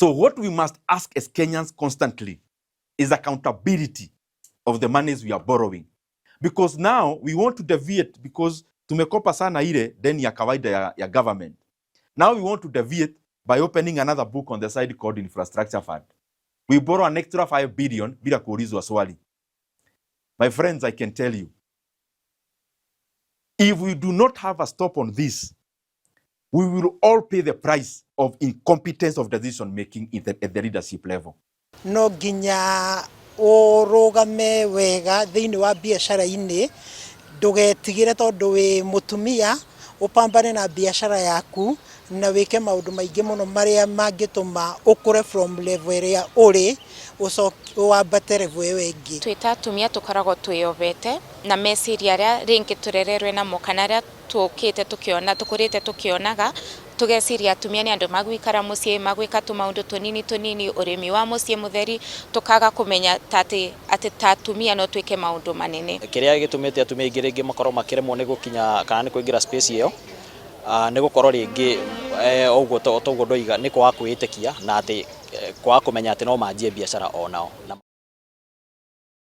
So what we must ask as Kenyans constantly is accountability of the monies we are borrowing. Because now we want to deviate, because tumekopa sana ile deni ya kawaida ya government. Now we want to deviate by opening another book on the side called Infrastructure Fund. We borrow an extra 5 billion bila kuulizwa swali. My friends, I can tell you, if we do not have a stop on this, we will all pay the price of incompetence of decision making at the leadership level. No nginya ũrũgame wega thĩinĩ wa biacara-inĩ, ndũgetigĩre tondũ wĩ mũtumia, ũpambane na biacara yaku na wĩke maũndũ maingĩ mũno marĩa mangĩtũma ũkũre from level ĩrĩa ũrĩ, ũcoke wambate level ĩyo ĩngĩ. Twĩ ta atumia tũkoragwo twĩyobete na meciria arĩa rĩngĩ tũrererwe namo kana arĩa tũkĩte tũkĩona, tũkũrĩte tũkĩonaga, tũgeciria atumia nĩ andũ magũikara mũciĩ, magwĩka tũmaũndũ tũnini tũnini, ũrĩmi wa mũciĩ mũtheri, tũkaga kũmenya ta atĩ ta atumia no twĩke maũndũ manene. Kĩrĩa gĩtũmĩte atumia aingĩ rĩngĩ makorwo makĩremwo nĩ gũkinya kana nĩ kũingĩra space ĩyo nĩ gũkorwo rĩngĩ ũguo toguo ndoiga, nĩ kwaga kwĩĩtĩkia na atĩ kwaga kũmenya atĩ no manjie biacara onao.